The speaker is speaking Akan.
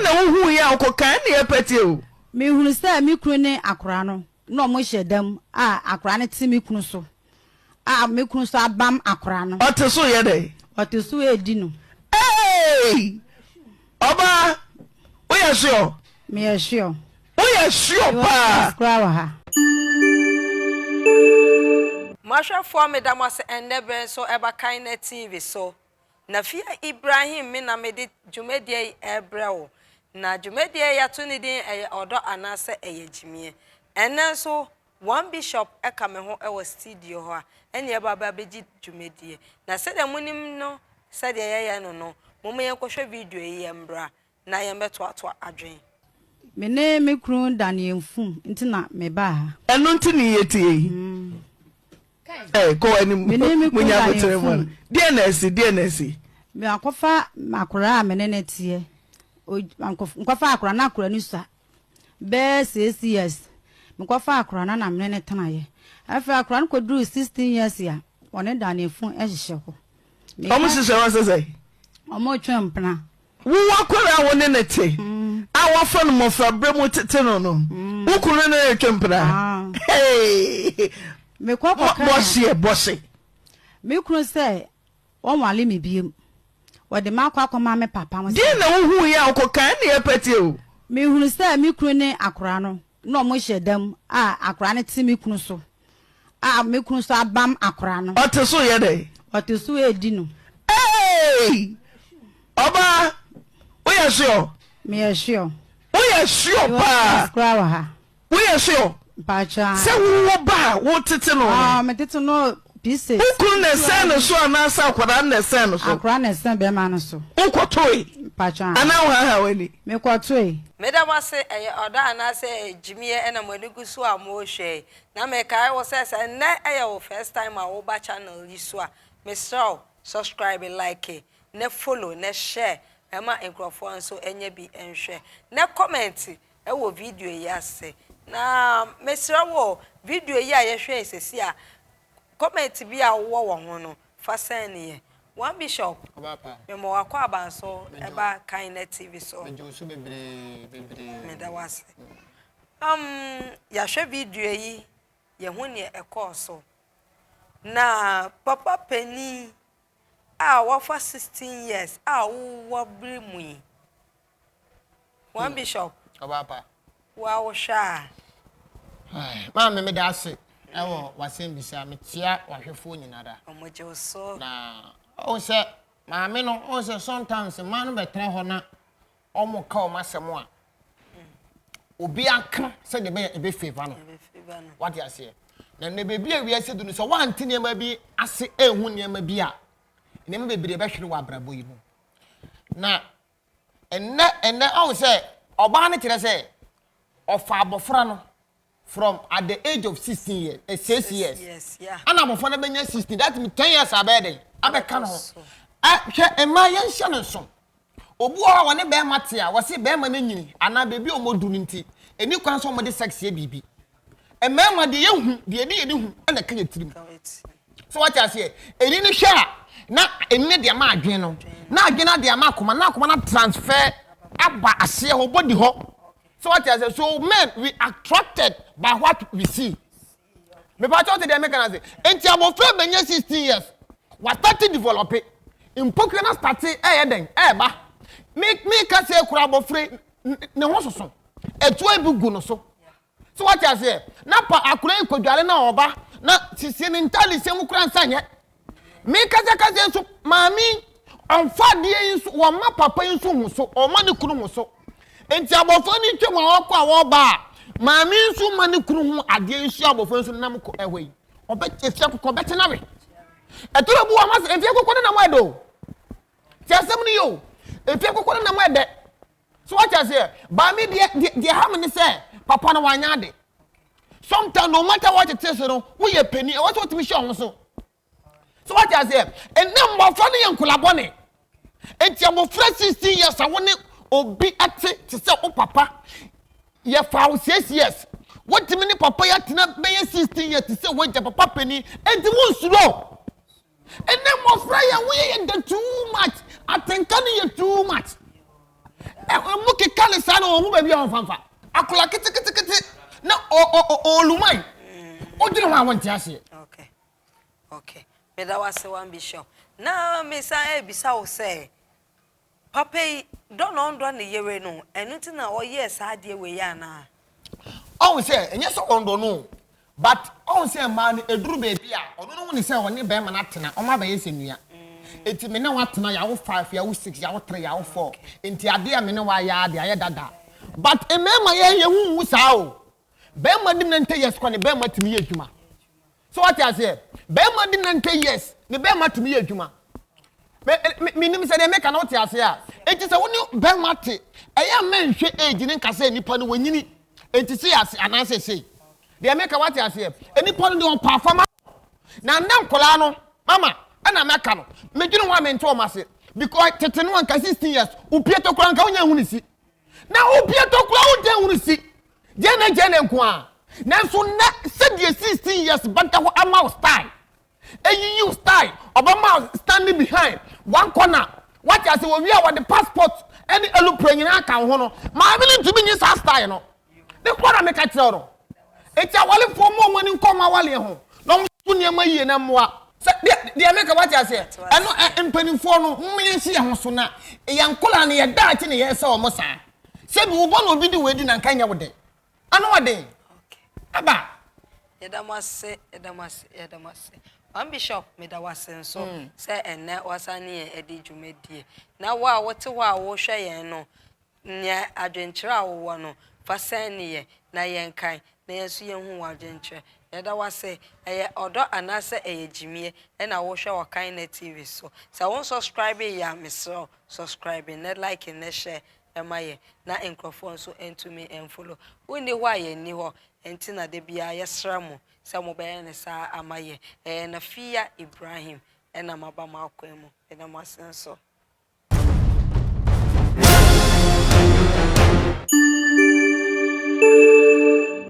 na wohuiɛ a wokɔkae? Ɛnna yɛpɛ tie o. Mehunu sɛ me kunu ne akwadaa no na wɔhyɛ da mu a akwadaa no te me kunu so a me kunu nso abam akwadaa no. Ɔte so yɛ dɛn? Ɔte so redi no. Eeii! Ɔbaa, woyɛ sure? Meyɛ sure. Woyɛ sure Mewɔ paa? class koraa wɔ ha. M'ahwɛfoɔ meda mo ase ɛnnɛ berɛ nso ɛba Kindness TV so. Nafia Ibrahim me na mede dwumadie yi ɛrebrɛ wo. Na dwumadie yi yɛato ne din ɛyɛ ɔdɔ anaasɛ ɛyɛ gyimie. Ɛnnɛ nso One Bishop ka me ho wɔ studio hɔ a, ɛne yɛba aba abɛgye dwumadie. Na sɛdeɛ monim no sɛdeɛ yɛyɛ no no, momma yɛnkɔhwɛ video yi yɛmbra na yɛmbɛtoatoa adwene. Me ne me kunu da ne mfum nti na me baa ha. Ɛno nti ne yɛtie yi. Ɛ kɔ w'anim. Me ne me kunu Munya da ne abotere mu mfum. Deɛ na asi deɛ na asi. Makɔfa akwadaa a me ne no teɛ. Nkɔfa akwadaa na akwadaa no sua. Bɛyɛ 6 years mekɔfaa akora no na mene no tenaeɛ. Afei akora no kɔduruu 16 years a, ɔne Danefo hyehyɛ hɔ. Wɔn hyehyɛ hɔ sɛ sɛn? Wɔretwe mpena. Wo akwadaa a wo ne no te a wɔafa no mmɔfraberɛ mu tete no no, wo kunu ne no retwe mpena? Hey! Mekɔ kɔkaa. Bɔhyeɛ, bɔhye. Me kunu sɛ Wɔnware me bio. Wɔde me akɔ akɔma me papa ho sɛ. Deɛn na wohuiɛ a wokɔkae? Ɛnna yɛpɛ tie o. Mehunu sɛ me kunu ne akwadaa no na wɔhyɛ da mu a akwadaa no te me kunu so a me kunu nso abam akwadaa no. Ɔte so reyɛ dɛn? Ɔte so redi no. Eei! Ɔbaa, woyɛ sure? Meyɛ sure. Woyɛ sure Mewɔ paa? class koraa wɔ ha. Woyɛ sure? Mpakyɛ Sɛ wo wo ba a wo tete no no. Ah me tete no pieces. Wo kunu na ɛsɛn ne so anaasɛ akwadaa no na ɛsɛn no so? Akwadaa na ɛsɛn bɛrima no so. Wo kɔtoe? Mpakyɛ Anaa wo haha w'ani? Me kɔtoe. Meda mo ase, ɛyɛ ɔdɔ anaasɛ ɛyɛ gyimie ɛna mo ani gu so a morehwɛ yi. Na mekae wo sɛ, sɛ nnɛ ɛyɛ wo first time a woba channel yi so a, mesrɛ wo subscribe, like, ne follow, ne share ɛma nkurɔfoɔ nso nya bi nhwɛ. Ne comment wɔ video yi ase. Na mesrɛ wo o, video yi a yɛhwɛ yi sɛsi a, comment bi a wowɔ wɔ ho no, fa sɛn yɛ. One Bishop, mema w'akwaaba nso ɛba Kindness TV so. Megye wo so bebree bebree. Meda wo ase. Um, yɛahwɛ video yi, yɛhu neɛ ɛkɔɔ so. Na papa panin a wafa 16 years a wowɔ bere mu yi, One Bishop. Ɔbaa pa. Wo a wohwɛ a. Maame meda ase ɛwɔ w'asɛmbisa mekyia w'ahwɛfoɔ nyinara. Ɔmo gye wo so. Na ɔhu sɛ maame no ɔhu sɛ sometimes mmaa no bɛtena hɔ na ɔmo ka ɔmo asɛm a obi aka sɛdeɛ ɛbɛyɛ ebe favour no wate aseɛ na na beebi a wiase du no sɛ wante nneɛma bi ase ehu nneɛma bi a nneɛma bebree bɛhwere wɔ abrabɔ yi mu na Ɛnnɛ ɛnnɛ ɔhu sɛ ɔbaa no kyerɛ sɛ ɔfa abɔfra no from at the age of 16 years eh, 6 years ɛna abɔfra no bɛnya 16 that means 10 years abɛyɛ dɛn abɛka no ho hwɛ mmaa yɛnhyɛ no nso obi wɔ hɔ a wɔne bɛrima te a wɔse bɛrima no nyini anaa baabi a wɔdu no nti ɛni kwan sɛ wɔde sex yɛ biribi Mmarima deɛ yɛhu deɛ yɛde yɛn hu na ɛka yɛn tirim. So wate aseɛ? Ɛni no hwɛ a na ɛni no de ama adwene no na adwene no de ama akoma na akoma no transfer aba aseɛ hɔ body hɔ. So wate aseɛ? So men we attracted by what we see. Mepa kyɛw te deɛ meka no ase. Nti abɔfra bɛnya 16 years wastate develop mpokua no astate ɛyɛ dɛn ɛɛba. Me meka sɛ kura abɔfra ne ho soso ɛtuo bi gu no so. So wate aseɛ? Na pa akora yi kɔdware na ɔba na siesie ne ntaade hyɛ mu koraa nsa nyɛ. Me kasakasa nso maame yi ɔmfa adeɛ yi nso wɔmma papa yi nso ho so ɔmma ne kunu ho so. Nti abɔfra no twam a ɔkɔ a ɔba a maame yi nso ma ne kunu ho adeɛ yi so abɔfra nso nam kɔ ɛhɔ yi ɔbɛ efie akokɔ ɔbɛte na we. Ɛtɔrɔ bi wɔ ama sɛ efie akokɔ ne nam ɛdɛ o. Ti asɛm no yɛ o. Efie akokɔ ne nam ɛdɛ. So wate aseɛ? But me deɛ deɛ deɛ ha me ne sɛ papa no wanyɛ ade. Sometimes no matter what it is no woyɛ panin ɛwɔ sɛ wotumi hyɛ ɔho so. So wate aseɛ? Ɛnna mmɔfra no yɛ nkola bɔne. Nti abɔfra 16 years a wo ne obi ɛte te sɛ wo papa yɛfa wo 6 years wotumi ne papa yi atena bɛyɛ 16 years te sɛ wagya papa panin nti wonsuro. Ɛnɛ mmɔfra yɛn ho yɛ yɛ dɛ too much atenka no yɛ too much. Ɛ mo keka ne saa na wɔn ho baabi a wɔn fanfa. Akwadaa ketekete na ɔ ɔ ɔluman. Wodwene ho a wɔnte aseɛ. Okay. Okay. Meda wo ase one bishop. Na mesan ɛrebisa wo sɛ Papa yi, dɔ na ɔndɔ ne yere no, ɛno nti na ɔyɛɛ saa adeɛ wei anaa? Ɔhu sɛ, ɛnyɛ sɛ ɔndɔ no o, but ɔhu sɛ mmaa no, ɛduru baabi a, ɔno no hu no sɛ ɔne barima no atena, wɔn abɛyɛ sɛ nua. Nti me ne wo atena, yɛawo five, yɛawo six, yɛawo three, yɛawo four, nti adeɛ a me ne wo ayɛ ara deɛ, ayɛ dada. But mmarima yɛn, yɛn ho nhu saa o. Barima di 90 years kɔ ne barima tumi yɛ adwuma. So wate aseɛ? Barima di 90 years, ne barima tumi yɛ adwuma. Me, me, menim sɛ deɛ meka no wote aseɛ a. Enti sɛ wo ne barima te, ɛyɛ a mɛnhwɛ age ne nka sɛ nipa no wanyini. Enti sei ase anaasɛ sei. Deɛ meka wate aseɛ? Nipa no deɛ ɔpɛ afa ma Na nnɛ nkwadaa no, mama, ɛna mɛka no. Medwene ho a mente wɔn ase. Because tete no anka 16 years, wopie tɔ koraa nka wonya nhunu si. Na wopie tɔ koraa wonya nhunu si. Gyene gyene nko ara. Nanso nnɛ sɛdeɛ 16 years bɛda hɔ ama wo style, ɛyiyi wo style, ɔbɛma wo standing behind one corner, wate ase, wɔwie a wɔde passport ɛne alupre nyinaa aka wo ho no, maame no ntumi nyi saa style no. Ne kɔ na meka kyerɛ wo no. Enti awalefoɔ mma wɔn ani nkɔ wɔn awaleɛ ho na wɔn so nneɛma yie na mmoa. Sɛ deɛ deɛ meka wate aseɛ ɛno ɛ mpanimfoɔ no momma yɛnsi yɛn ho so na yɛn nkwadaa no yɛ daakye na yɛsɛ wɔn saa. Sɛbi wo ba na obi de wei di na nka nyɛ wo dɛ. Ano ɔden. Aba. Yɛda mo ase, yɛda mo ase, yɛda mo ase. One Bishop, meda wo ase nso sɛ ɛnnɛ woasan ne yɛn adi dwumadie. Na wo a wote hɔ a wohwɛ yɛn no, nea adwenkyerɛ a wowɔ no, fa sɛn ne yɛn na yɛnkan, na yɛn nso yɛnhu w'adwenkyerɛ. Yɛda wo ase. Ɛyɛ ɔdɔ anaasɛ ɛyɛ gyimie na wohwɛ wɔ Kindnet TV so. Sɛ wo nsubscribe yɛ a, mesrɛ wo, subscribe na like na share ma yɛn na nkurɔfoɔ nso ntumi mfollow. Wonni hɔ a yɛnni hɔ, ɛnti na da biara yɛsrɛ mo sɛ mobɛyɛ no saa ama yɛn. Ɛyɛ Nafiya Ibrahim na maba mo akwan mu. Meda mo ase nso.